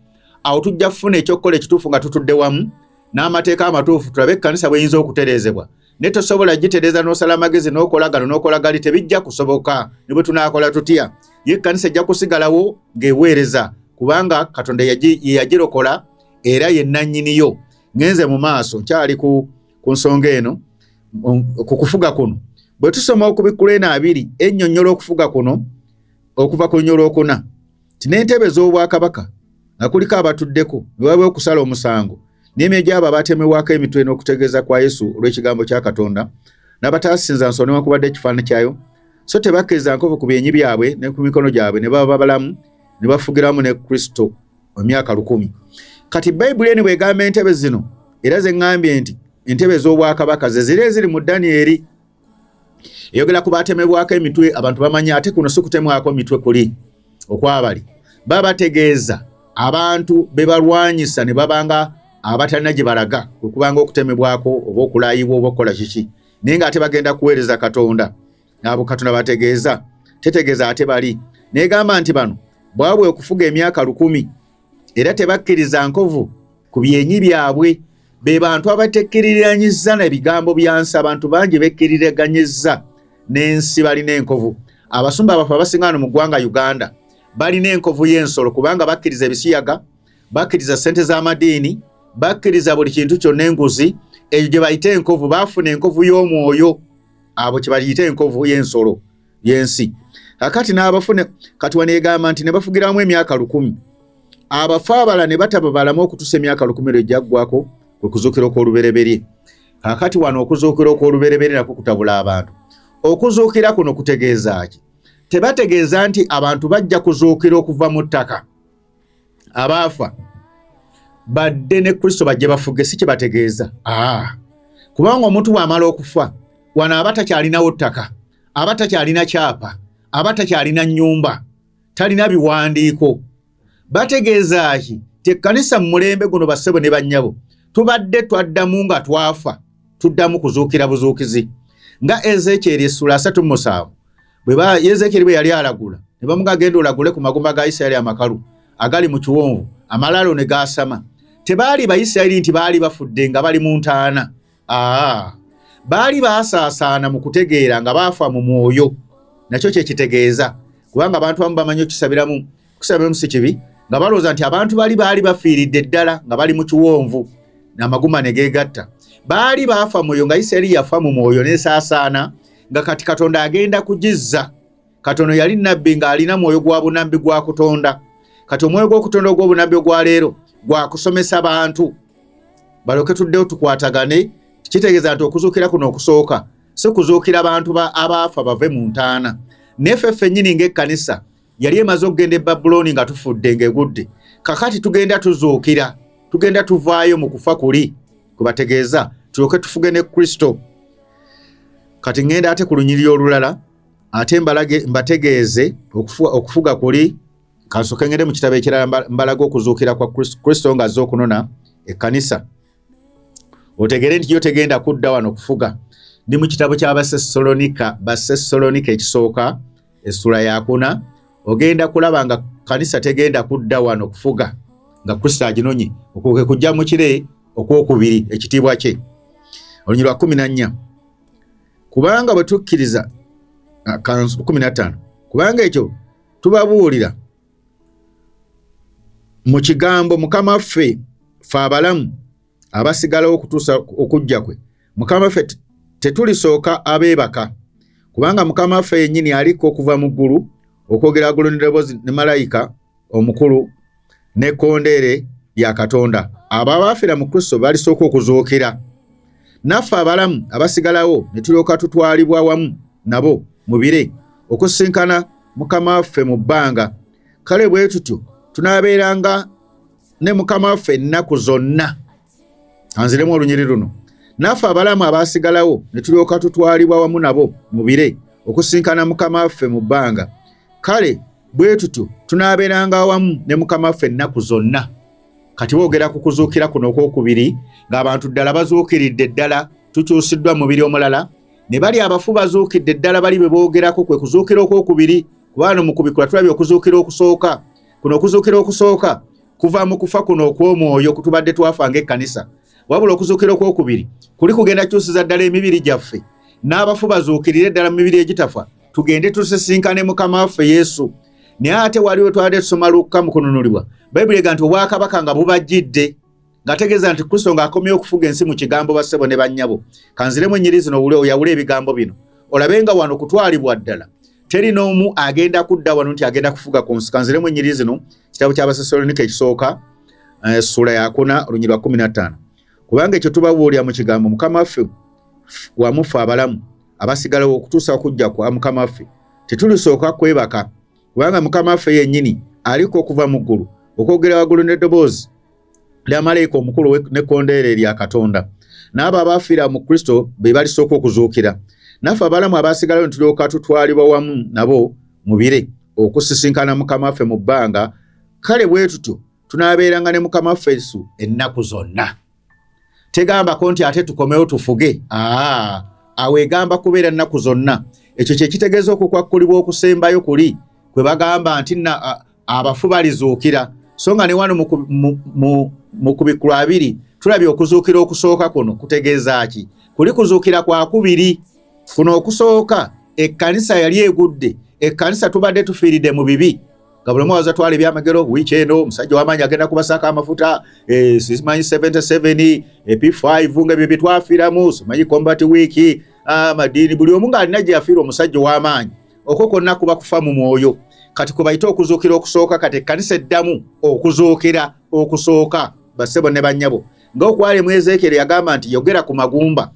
awo tujja kufuna ekyokukola ekituufu nga tutudde wamu n'amateeka amatuufu, tulabe ekkanisa bw'eyinza okutereezebwa. Naye tosobola gitereeza n'osala amagezi n'okola gano n'okola gali, tebijja kusoboka ne bwe tunaakola tutya. Ye ekkanisa ejja kusigalawo ng'eweereza kubanga Katonda ye yagirokola era ye nnannyini yo. Ngenze mu maaso nkyali ku nsonga eno, ku kufuga kuno. Bwe tusoma Okubikkula eno abiri ennyonnyola okufuga kuno okuva ku lunya olwokuna nti n'entebe ez'obwakabaka nga kuliko abatuddeko ne waba okusala omusango n'emyoyo gy'abo abatemebwako emitwe n'okutegeeza kwa Yesu olw'ekigambo kya Katonda n'abataasinza nsolo newankubadde ekifaananyi kyayo, so tebakkiriza nkovu ku byenyi byabwe ne ku mikono gyabwe, ne baba balamu ne bafugiramu ne Kristo emyaka 1000. Kati Bayibuli eno bw'egamba entebe zino, era ze ŋŋambye nti entebe ez'obwakabaka ze ziri eziri mu Danyeri, eyogera ku baatemebwako emitwe. Abantu bamanyi ate kuno si kutemwako mitwe kuli okwabali baba bategeeza abantu be balwanyisa ne babanga abatalina gye balaga, kwe kubanga okutemebwako oba okulayibwa oba okukola kiki, naye ng'ate bagenda kuweereza Katonda. Abo Katonda bategeeza, tetegeeza ate bali negamba nti bano bwabwe okufuga emyaka 1000 era tebakkiriza nkovu ku byenyi byabwe. Be bantu abatekkiriranyiza na bigambo bya nsi. Abantu bangi bekkiriranyiza n'ensi, balina enkovu. Abasumba baffe abasinga wano mu ggwanga Uganda balina enkovu y'ensolo, kubanga bakkiriza ebisiyaga, bakkiriza ssente z'amadiini, bakkiriza buli kintu kyonna, enguzi, eyo gye bayita enkovu. Baafuna enkovu y'omwoyo, abo kye bayita enkovu y'ensolo y'ensi. Kakati n'abafune kati wano egamba nti ne bafugiramu emyaka 1000, abafu abala ne bataba balamu okutuusa emyaka 1000 lwe gyaggwako, kwe kuzuukira okw'olubereberye. Kakati wano okuzuukira okw'olubereberye nakwo kutabula abantu. Okuzuukira kuno kutegeeza ki? Tebategeeza nti abantu bajja kuzuukira okuva mu ttaka, abaafa badde ne Kristo bajje bafuge, si kye bategeeza. Kubanga omuntu bw'amala okufa wano aba takyalinawo ttaka, aba takyalina kyapa, aba takyalina nnyumba, talina biwandiiko. Bategeeza ki? Ti ekkanisa mu mulembe guno, bassebo ne bannyabo, tubadde twaddamu nga twafa, tuddamu kuzuukira buzuukizi. Nga Ezeekyeri essula 37, Ezeekyeri bwe yali alagula ne bamuga agenda olagule ku magumba ga Isirayiri amakalu agali mu kiwonvu, amalaalo ne gaasama. Tebaali Bayisirayiri nti baali bafudde nga bali mu ntaana. Aa, baali baasaasaana mu kutegeera nga baafa mu mwoyo. Nakyo kye kitegeeza, kubanga abantu abamu bamanyi okukisabiramu, okusabiramu si kibi, nga balowooza nti abantu bali baali bafiiridde ddala nga bali mu kiwonvu amagumba ne geegatta. Baali baafa mwoyo, nga Isirayiri yafa mu mwoyo n'esaasaana, nga kati Katonda agenda kugizza. Katono yali nabbi ng'alina mwoyo gwa bunabbi gwa kutonda. Kati omwoyo gw'okutonda ogw'obunabbi ogwa leero gwa kusomesa bantu balyoke tuddewo tukwatagane. Kitegeeza nti okuzuukira kuno okusooka si kuzuukira bantu abaafa bave mu ntaana, naye ffe ffennyini ng'ekkanisa yali emaze okugenda e Babulooni nga tufudde ng'egudde, kakati tugenda tuzuukira, tugenda tuvaayo mu kufa kuli kubategeeza tulyoke tufuge ne Kristo. Kati ŋŋenda ate ku lunyiriri olulala, ate mbalage mbategeeze okufuga kuli. Kansooke ŋŋende mu kitabo ekirala mbalage okuzuukira kwa Kristo ng'azze okunona ekkanisa, otegeere nti yo tegenda kudda wano kufuga. Ndi mu kitabo kya Basessalonika, Basessalonika ekisooka essula yakuna. Ogenda kulaba nga kanisa tegenda kudda wano kufuga nga Kristo aginonye, okwo kwe kujja mu kire okwokubiri ekitiibwa kye. Olunyiriri lwa 14, kubanga bwe tukkiriza, 15, kubanga ekyo tubabuulira mu kigambo Mukama waffe, ffe abalamu abasigalawo okutuusa okujja kwe Mukama waffe tetulisooka abeebaka, kubanga Mukama waffe yennyini alikka okuva mu ggulu okwogera waggulu n'eddoboozi ne malayika omukulu n'ekkondeere lya Katonda. Abo abaafiira mu Kristo balisooka okuzuukira, naffe abalamu abasigalawo ne tulyoka tutwalibwa wamu nabo mu bire okusisinkana Mukama waffe mu bbanga. Kale bwe tutyo tunaabeeranga ne Mukama waffe ennaku zonna. Anziremu olunyiri luno. Naffe abalamu abaasigalawo ne tulyoka tutwalibwa wamu nabo mu bire okusinkana Mukama waffe mu bbanga. Kale bwe tutyo tunaabeeranga awamu ne Mukama waffe ennaku zonna. Kati boogera ku kuzuukira kuno okwokubiri, ng'abantu ddala bazuukiridde ddala, tukyusiddwa mu mubiri omulala, ne bali abafu bazuukidde ddala, bali be boogerako kwe kuzuukira okwokubiri. Kuba wano mu kubikula tulabye okuzuukira okusooka. Kuno okuzuukira okusooka kuva mu kufa kuno okw'omwoyo kutubadde twafa ng'ekkanisa, wabula okuzuukira okwokubiri kuli kugenda kyusiza ddala emibiri gyaffe, n'abafu bazuukirire ddala mu mibiri egitafa, tugende tusisinkane Mukama waffe Yesu. Naye ate waliwo twabadde tusoma Lukka mu kununulibwa, Bayibuli ega nti obwakabaka nga bubajjidde, ng'ategeeza nti Kristo ng'akomyewo okufuga ensi mu kigambo. Bassebo ne bannyabo, kanziremu ennyiri zino oyawule ebigambo bino, olabe nga wano kutwalibwa ddala teri n'omu agenda kudda wano nti agenda kufuga ku nsi. Kanziremu ennyiri zino, kitabo ky'Abasessaloniika ekisooka essula yakuna olunyiriri lwa 15, kubanga ekyo tubabuulira mu kigambo Mukama waffe wamu, ffe abalamu abasigalawo okutuusa okujja kwa Mukama waffe tetulisooka kwebaka, kubanga Mukama waffe yennyini alikka okuva mu ggulu okwogera waggulu n'eddoboozi lya malayika omukulu n'ekkondeere lya Katonda, n'abo abaafiira mu Kristo be balisooka okuzuukira. Naffe abalamu abaasigalawo ne tulyoka tutwalibwa wamu nabo mu bire okusisinkana Mukama waffe mu bbanga. Kale bwe tutyo tunaabeeranga ne Mukama waffe Yesu ennaku zonna. Tegambako nti ate tukomewo tufuge. Aa, awo egamba kubeera nnaku zonna. Ekyo kye kitegeeza okukwakkulibwa okusembayo kuli kwe bagamba nti abafu balizuukira, so nga ne wano mu kubikkulwa 2 tulabye okuzuukira okusooka. Kuno kutegeeza ki? Kuli kuzuukira kwa kubiri. Kuno okusooka ekkanisa yali egudde, ekkanisa tubadde tufiiridde mu bibi, nga buli omu awaza twala ebyamagero. Wiiki eno omusajja w'amaanyi agenda kubasaako amafuta, simanyi 77 P5, nga ebyo bye twafiiramu, simanyi combat week, amadiini, buli omu ng'alina gye yafiira omusajja ow'amaanyi. Okwo kwonna kuba kufa mu mwoyo. Kati kwe bayita okuzuukira okusooka. Kati ekkanisa eddamu okuzuukira okusooka, bassebo ne bannyabo, ng'okwali mu Ezeekyeri yagamba nti yogera ku magumba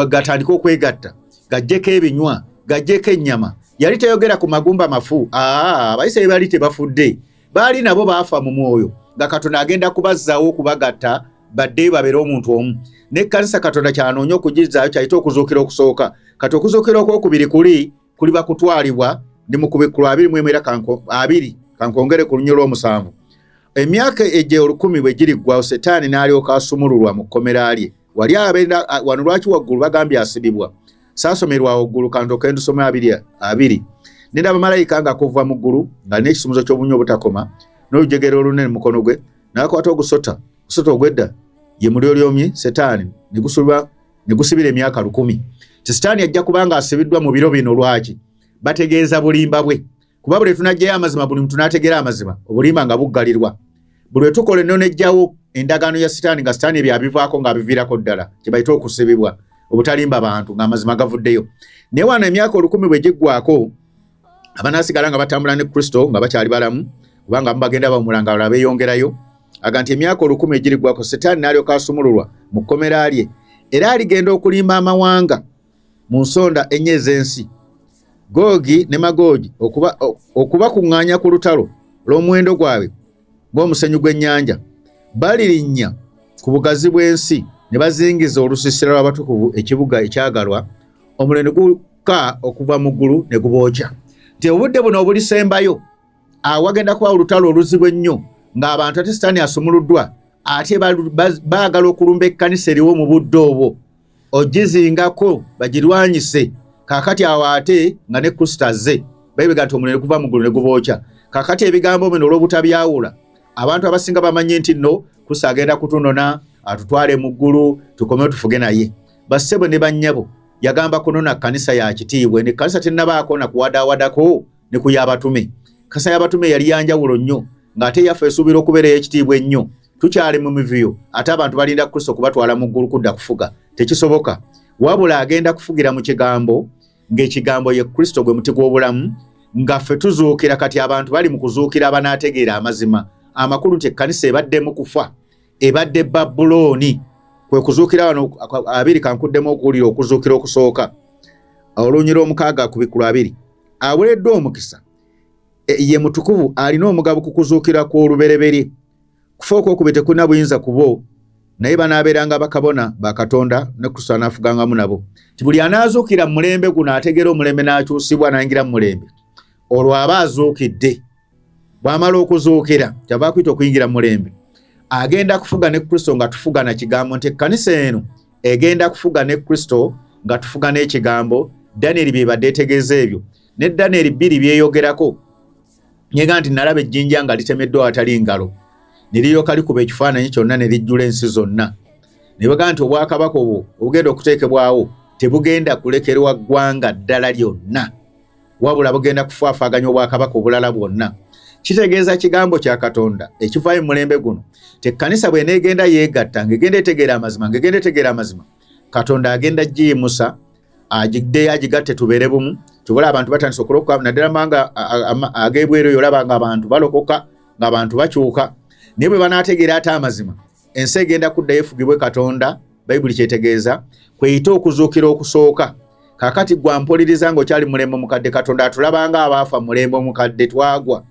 gatandike okwegatta, gajjeko ebinywa, gajjeko ennyama. Yali teyogera ku magumba mafu. Abayisirayiri bali tebafudde, baali nabo baafa mu mwoyo, nga Katonda agenda kubazzaawo okubagatta baddeyo babeere omuntu omu. N'ekkanisa Katonda kyanoonya okugizzaayo kyayita okuzuukira okusooka. Kati okuzuukira okwokubiri kuli kuliba kutwalibwa. Ndi mu kubikkulwa 21 era 20, kankwongere ku lunyiriri lw'omusanvu. Emyaka egyo 1000 bwe giriggwawo, Setaani n'alyoka asumululwa mu kkomera lye wali abeera. Wano lwaki waggulu bagambye asibibwa? Saasomerwa awo ggulu, kantoke ndusome 2 2. Nendaba malayika nga kuva mu ggulu ng'alina ekisumuzo ky'obunywa obutakoma n'olujegere olunene mu mukono gwe, n'akwata ogusota. Gusota ogw'edda ye mulyolyomi Setaani, ne gusibira emyaka 1000. Ti Sitaani ajja kubanga asibiddwa mu biro bino. Lwaki? Bategeeza bulimba bwe, kuba buli tunajjayo amazima, buli muntu n'ategeera amazima, obulimba nga buggalirwa. Buli lwe tukola ennono ejjawo endagaano ya Sitaani, nga Sitaani ebyo abivaako, ng'abiviirako ddala, kye bayita okusibibwa obutalimba bantu, ng'amazima gavuddeyo. Naye wano emyaka 1000 bwe giggwako, abanaasigala nga batambula ne Kristo nga bakyali balamu, kubanga abamu bagenda bawumula nga balala beeyongerayo, aga nti emyaka 1000 egiriggwako, Sitaani n'alyoka asumululwa mu kkomera lye, era aligenda okulimba amawanga mu nsonda ennya ez'ensi, Googi ne Magoogi, okubakuŋŋaanya ku lutalo lw'omuwendo gwabwe ng'omusenyu gw'ennyanja. Balirinnya ku bugazi bw'ensi ne bazingiza olusiisira lw'abatukuvu, ekibuga ekyagalwa. Omuliro ne gukka okuva mu ggulu ne gubookya. Nti obudde buno obulisembayo, awo wagenda kuba olutalo oluzibu ennyo, ng'abantu ate Sitaani asumuluddwa, ate baagala okulumba ekkanisa eriwo mu budde obwo, ogizingako bagirwanyise. Kaakati awo ate nga ne Kristo azze, bayibega nti omuliro ne guva mu ggulu ne gubookya. Kaakati ebigambo bino olw'obutabyawula, abantu abasinga bamanyi nti nno Kristo agenda kutunona atutwale mu ggulu, tukomewo tufuge naye. Bassebo ne bannyabo, yagamba kunona kkanisa ya kitiibwa. Eno ekkanisa tennabaako na kuwadaawadako ne ku y'abatume. Kkanisa y'abatume yali ya njawulo nnyo, ng'ate yaffe esuubira okubeera ey'ekitiibwa ennyo. Tukyali mu mivuyo, ate abantu balinda Kristo kubatwala mu ggulu kudda kufuga. Tekisoboka. Wabula agenda kufugira mu kigambo, ng'ekigambo ye Kristo, gwe muti gw'obulamu, nga ffe tuzuukira. Kati abantu bali mu kuzuukira abanaategeera amazima amakulu nti ekkanisa ebadde mu kufa, ebadde Babulooni, kwe kuzuukira wano abiri. Kankuddemu okuwulira okuzuukira okusooka, olunyiriri lw'omukaaga ku Bikulu 2. Aweereddwa omukisa ye mutukuvu alina omugabo ku kuzuukira kw'olubereberye. Kufa okwokubiri tekulina buyinza ku bo, naye banaabeeranga bakabona ba Katonda ne Kristo, anaafugangamu nabo. Ti buli anaazuukira mu mulembe guno, ategeera omulembe n'akyusibwa n'ayingira mu mulembe olwo, aba azuukidde. Bw'amala okuzuukira, kyava akuyita okuyingira mu mulembe, agenda kufuga ne Kristo nga tufuga na kigambo. Nti ekkanisa eno egenda kufuga ne Kristo nga tufuga n'ekigambo. Danyeri byebadde etegeeza ebyo, ne Danyeri 2 byeyogerako nyega nti nalaba ejjinja nga litemeddwa awatali ngalo, ne liryoka likuba ekifaananyi kyonna ne lijjula ensi zonna. Ne baga nti obwakabaka obwo obugenda okuteekebwawo tebugenda kulekerwa ggwanga ddala lyonna, wabula bugenda kufaafaaganya obwakabaka obulala bwonna. Kitegeeza kigambo kya Katonda ekivaayo mu mulembe guno. Tekkanisa bw'eneegenda yeegatta, ng'egenda etegeera amazima, ng'egenda etegeera amazima, Katonda agenda giyimusa agiddeyo agigatte, tubeere bumu. Tubula abantu batandise okulokoka, naddala manga ag'ebweru eyo, olaba nga abantu balokoka, ng'abantu bakyuka. Naye bwe banaategeera ate amazima, ensi egenda kuddayo efugibwe Katonda. Bayibuli kyetegeeza kweyita okuzuukira okusooka. Kakati gwa mpuliriza ng'okyali mulembe omukadde, Katonda atulabanga abaafa mulembe omukadde, twagwa.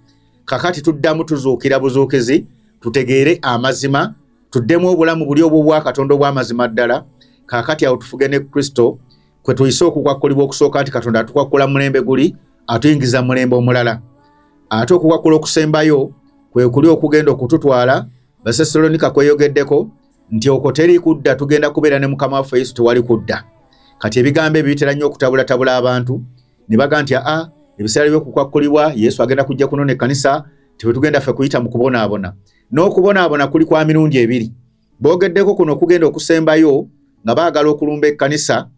Kakati tuddamu tuzuukira buzuukizi, tutegeere amazima, tuddemu obulamu buli obw'obwa Katonda obw'amazima ddala. Kaakati awo tufuge ne Kristo, kwe tuyise okukwakkulibwa okusooka, nti Katonda atukwakkula mulembe guli, atuyingiza mulembe omulala. Ate okukwakkula okusembayo kwe kuli okugenda okututwala Basesalonika kweyogeddeko nti okwo teri kudda, tugenda kubeera ne Mukama waffe Yesu, tewali kudda. Kati ebigambo ebyo bitera nnyo okutabulatabula abantu, ne baga nti aa, ebiseera by'okukwakkulibwa Yesu agenda kujja kunona ekkanisa, tebwe ffe kuyita mu kubonaabona. N'okubonaabona kuli kwa mirundi ebiri. Boogeddeko kuno okugenda okusembayo nga baagala okulumba ekkanisa,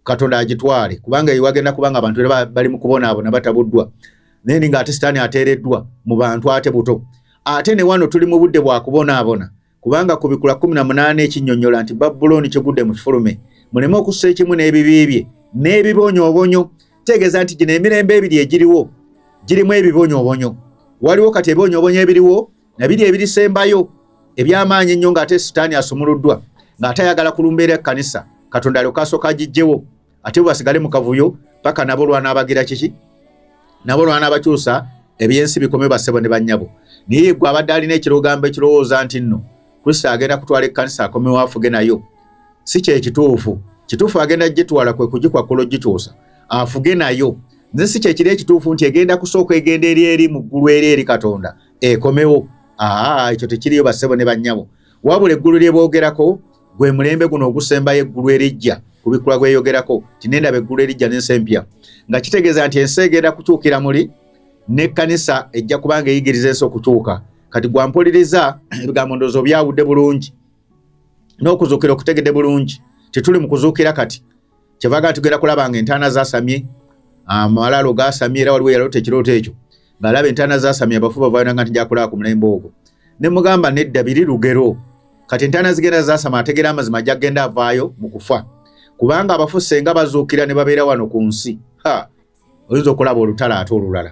Katonda agitwale, kubanga eyo wagenda kubanga abantu era bali mu kubonaabona, batabuddwa, naye ninga ate Sitaani ateereddwa mu bantu ate buto. Ate ne wano tuli mu budde bwa kubonaabona, kubanga ku Bikula 18 ekinnyonnyola nti Babulooni kigudde mu kifulume, muleme okussa ekimu n'ebibi bye n'ebibonyoobonyo. Tegeeza nti gino emirembe ebiri egiriwo girimu ebibonyoobonyo. Waliwo kati ebibonyoobonyo ebiriwo na biri ebirisembayo eby'amaanyi ennyo, ng'ate Sitaani asumuluddwa, ng'ate ayagala kulumba era ekkanisa, Katonda alyoka asooka agijjewo, ate bwe basigale mu kavuyo paka nabo lwanaabagira kiki, nabo lwanaabakyusa, ebyensi bikome. Bassebo ne bannyabo, naye gwe abadde alina ekirogambo ekirowooza nti nno Kristo agenda kutwala ekkanisa akomewo afuge nayo, si kyekituufu. Kituufu agenda gitwala kwe kugikwakkula, ogikyusa afuge nayo. Nze si kyekiri ekituufu nti egenda kusooka egenda eri eri mu ggulu, eri eri Katonda, ekomewo. Aa, ekyo tekiriyo, bassebo ne bannyabo. Wabula eggulu lye boogerako gwe mulembe guno ogusembayo, eggulu erijja kubikula gweyogerako ti nendaba eggulu erijja n'ensi empya, nga kitegeeza nti ensi egenda kukyukira muli, n'ekkanisa ejja kubanga eyigiriza ensi okukyuka. Kati gwampuliriza ebigambo ndowooza obyawudde bulungi n'okuzuukira okutegedde bulungi. Tetuli mu kuzuukira kati, kyevaga tugenda kulaba nga entaana zasamye, amalaalo gasamye. Era waliwo yaloota ekirooto ekyo ng'alaba entaana zasamye, abafu bavayo, nanga nti njakulaba ku mulembe ogwo. Ne mugamba nedda, biri lugero. Kati entaana zigenda zasama, ategera amazima ajja kugenda avaayo mu kufa, kubanga abafu senga bazuukira ne babeera wano ku nsi, ha, oyinza okulaba olutalo ate olulala.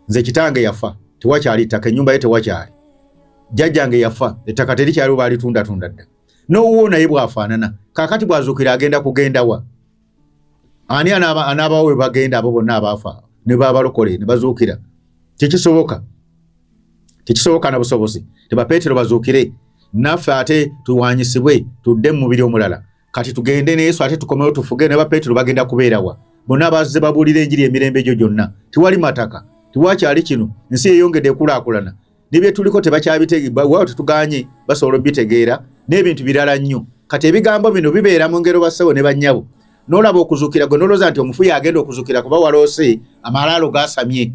Nze kitange yafa, tewakyali ttaka, ennyumba ye tewakyali. Jjajjange yafa, ettaka terikyaliwo, baalitundatunda dda. N'owuwo naye bw'afaanana. Kaakati bw'azuukira agenda kugenda wa? Ani anaabawo we bagenda abo bonna abaafa ne babalokole ne bazuukira? Tekisoboka, tekisoboka na busobozi. Teba Peetero bazuukire, naffe ate tuwanyisibwe tudde mu mubiri omulala. Kati tugende ne Yesu ate tukomewo tufuge ne bapeetero. Bagenda kubeera wa bonna abazze babuulira enjiri emirembe egyo gyonna? Tiwali mataka, tiwakyali kino. Ensi eyongedde ekulaakulana, ne bye tuliko tebakyabitegeera. Tetuganye, basobola obitegeera n'ebintu birala nnyo. Kati ebigambo bino bibeera mu ngero, bassebo ne bannyabo. N'olaba okuzuukira gwe nolowooza nti omufu yagenda okuzuukira, kuba waloose amalaalo gasamye.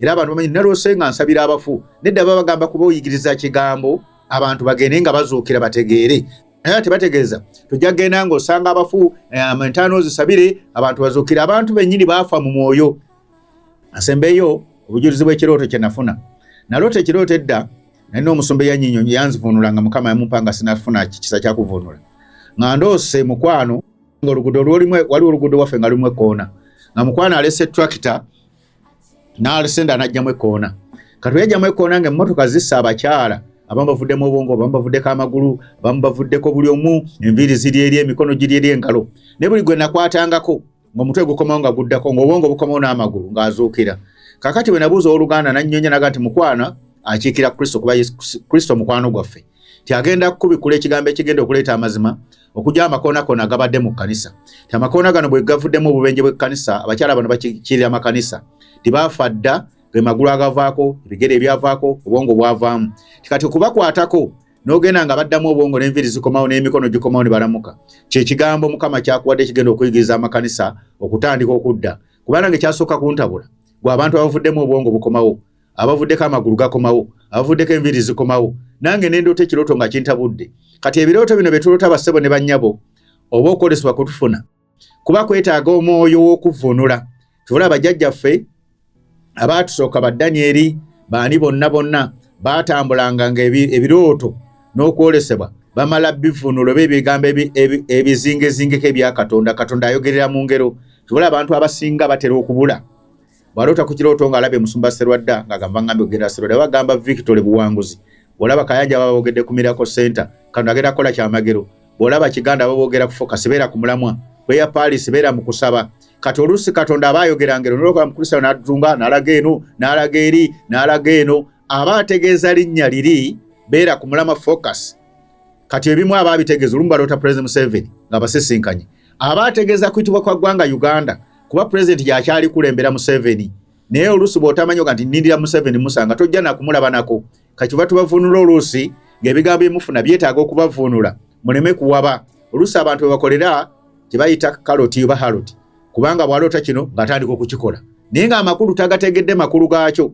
Era abantu bamanyi naloose nga nsabira abafu. Nedda, baba bagamba kuba oyigiriza kigambo, abantu bagende nga bazuukira bategeere. Naye tebategeeza tojja kugenda ng'osanga abafu, entaana ozisabire abantu bazuukire. Abantu bennyini baafa mu mwoyo. Asembeyo obujulizi bw'ekirooto kye nafuna. Naloota ekirooto edda, nalina omusumba eyanyinyonyi yanzivuunula nga Mukama yamumpa nga sinafuna kisa kyakuvuunula. Nga ndoose mukwano ng'oluguudo lwolimu, waliwo oluguudo waffe nga lulimu ekkoona, nga mukwano alese tractor n'alesenda n'ajjamu ekkoona. Kati yajjamu ekkoona nga emmotoka zissa abakyala, abamu bavuddemu obwongo, abamu bavuddeko amagulu, abamu bavuddeko buli omu, enviiri ziri eri, emikono giri eri, engalo. Ne buli gwe nakwatangako ng'omutwe gukomawo nga guddako, ng'obwongo bukomawo n'amagulu, ng'azuukira. Kakati bwe nabuuza owooluganda nannyonya naga nti mukwano akiikira Kristo, kuba Yesu Kristo mukwano gwaffe, ti agenda kukubikula ekigambo ekigenda okuleeta amazima okujja amakoona kona agabadde mu kkanisa, ti amakoona gano bwe gavuddemu obubenje bw'ekkanisa, abakyala bano bakiikirira amakanisa, ti baafa dda, ge magulu agavaako, ebigere ebyavaako, obwongo bwavaamu. Ti kati okubakwatako n'ogenda nga baddamu obwongo n'enviiri zikomawo n'emikono gikomawo ne balamuka, kyekigambo Mukama kyakuwadde ekigenda okuyigiriza amakanisa okutandika okudda. Kuba nange kyasooka kuntabula gwe abantu abavuddemu obwongo bukomawo, abavuddeko amagulu gakomawo, abavuddeko enviiri zikomawo, nange nendoota ekirooto nga kintabudde. Kati ebirooto bino bye tuloota, bassebo ne bannyabo, oba okwolesebwa kutufuna kuba kwetaaga omwoyo w'okuvvuunula. Tubula bajjajjaffe abaatusooka, ba Danyeri, baani bonna bonna baatambulanga nga ebirooto n'okwolesebwa bamala bivuunula oba ebigambo ebizingezingeko ebya Katonda. Katonda ayogerera mu ngero. Tubula abantu abasinga batera okubula. Bw'aloota ku kirooto ng'alaba emusumba Serwadda, ng'agamba ngambye okugenda Serwadda, bagamba Victory buwanguzi. Bw'olaba Kayanja baba boogedde ku Miracle Center, Katonda agenda kukola kyamagero. Bw'olaba Kiganda baba boogera ku Focus, beera ku mulamwa. Prayer Paris, beera mu kusaba. Kati oluusi Katonda aba ayogera ngero, nolokola Mukristaayo n'atunga n'alaga eno, n'alaga eri, n'alaga eno, aba ategeeza linnya liri, beera ku mulamwa, focus. Kati ebimu aba abitegeeza. Olumu baloota President Museveni nga basisinkanye, aba ategeeza kuyitibwa kwa ggwanga Uganda, kuba pulezidenti yakyali kulembera Museveni. Naye oluusi bw'otamanyi oga nti nnindira Museveni musanga, tojja nakumulaba nako. Kakiva tubavuunula oluusi ng'ebigambo byemufuna byetaaga okubavuunula muleme kuwaba. Oluusi abantu bwe bakolera kye bayita kaloti oba haloti, kubanga bw'aloota kino ng'atandika okukikola naye ng'amakulu tagategedde makulu gaakyo.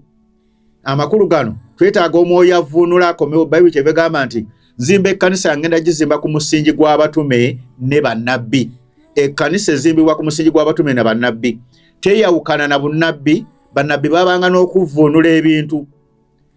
Amakulu gano twetaaga omwoyo avvuunula akomewo. Bayibuli kyebegamba nti nzimba ekkanisa, ngenda gizimba ku musingi gw'abatume ne bannabbi. Ekkanisa ezimbibwa ku musingi gw'abatume na bannabbi, teyawukana na bunnabbi. Bannabbi babanga n'okuvvuunula ebintu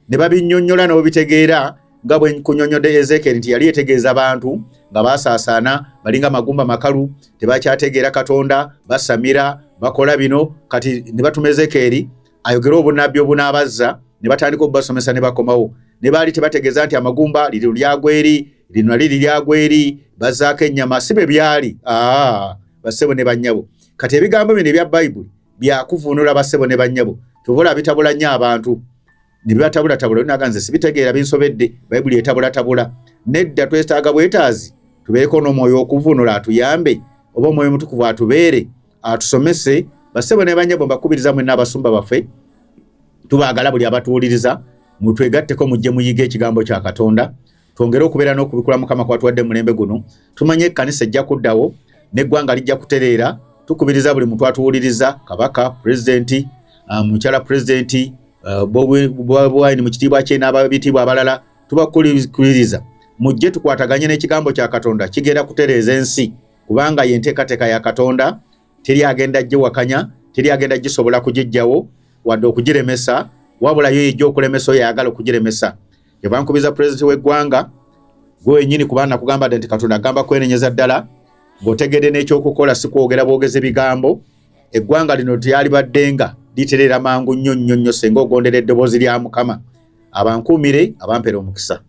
ne babinnyonnyola n'obitegeera, nga bwe nkunyonnyodde Ezeekeri nti yali etegeeza bantu nga baasaasaana, balinga magumba makalu, tebakyategeera Katonda, basamira, bakola bino. Kati ne batuma Ezeekeri ayogere obunnabbi obunaabazza, ne batandika okubasomesa ne bakomawo. Ne baali tebategeeza nti amagumba lino lyagwa eri, lino liri lyagwa eri, bazzaako ennyama, si bwe byali. Aa, bassebo ne bannyabo, kati ebigambo bino ebya Bayibuli byakuvuunula, bassebo ne bannyabo. Tubula bitabula nnyo abantu ne bibatabulatabula, naga nze sibitegeera, binsobedde, Bayibuli etabulatabula. Nedda, twetaaga bwetaazi tubeeko n'omwoyo okuvuunula atuyambe, oba Omwoyo Mutukuvu atubeere atusomese. Bassebo ne bannyabo, mbakubiriza mwenna abasumba baffe, tubaagala, buli abatuwuliriza, mutwegatteko, mujje muyige ekigambo kya Katonda, twongere okubeera n'okubikula Mukama kwatuwadde mulembe guno. Tumanye ekkanisa ejja kuddawo n'eggwanga lijja kutereera. Tukubiriza buli muntu atuwuliriza, kabaka, pulezidenti, mukyala pulezidenti, Bobi Wine mu kitiibwa kye n'ababitiibwa abalala, tubakulikiriza mujje tukwataganye n'ekigambo kya Katonda. Kigenda kutereeza ensi, kubanga ye nteekateeka ya Katonda. Teri agenda giwakanya, teri agenda gisobola kugiggyawo wadde okugiremesa, wabula yo yejja okulemesa oyo ayagala okugiremesa. Kyeva nkubiza pulezidenti w'eggwanga, gwe wenyini, kubanga nakugamba dde nti Katonda agamba kwenenyeza ddala ng'otegedde n'ekyokukola, si kwogera bwogezi bigambo. Eggwanga lino tyalibaddenga litereera mangu nnyo nnyo nnyo senga ogondera eddoboozi lya Mukama. Abankuumire, abampera omukisa.